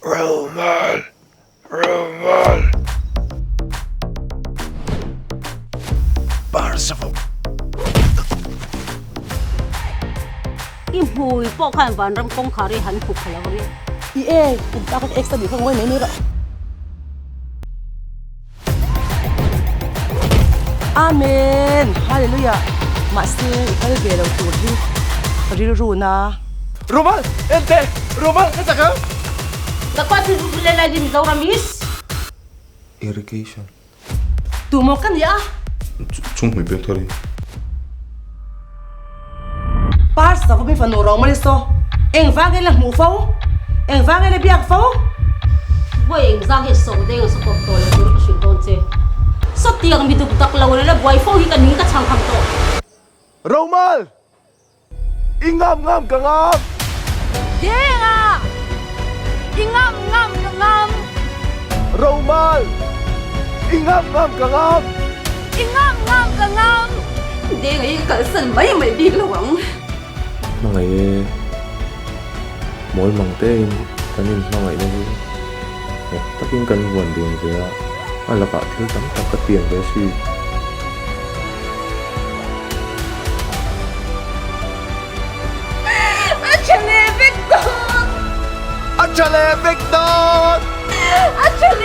Romal! Romal! Parsavu! I hmui pawh khan vanram kawngkhar hi han hup lo ang e. I e, in ta kha extra nih kha ngawi mai mai rawh. Amen! Hallelujah! Mahse i kal ve lo tur hi ka rilru na. Rumal! Ente! Rumal! Ka chak ang! Dakwa thil chu le lai din Mizoram is. Irrigation. Tu maw ka nia? Chung hmui peng thar hi. Pastor mi fanu ro mali saw engvang nge la hmuh fo? Engvang nge la biak fo? Buai engzang hi saw deng a support tawh lo tur ka hrilh dawn che. Sawtiang mi duk dak lo leh la buai fo hi ka ning ka chhang kham tawh. Romal! I ngam ngam ka ngam! Denga! I ngam ngam ka ngam! Romal! I ngam ngam ka ngam! I ngam ngam ka ngam! Denga hi ka kalsan mai mai bik lo ang. Hmangaih e, mawl mang tein kan inhmangaihna hi nghet takin kan vuan dun ve a, a lakah thil tam tak ka tiam ve si. A tha leh vek dawn! A tha leh vek dawn! A tha.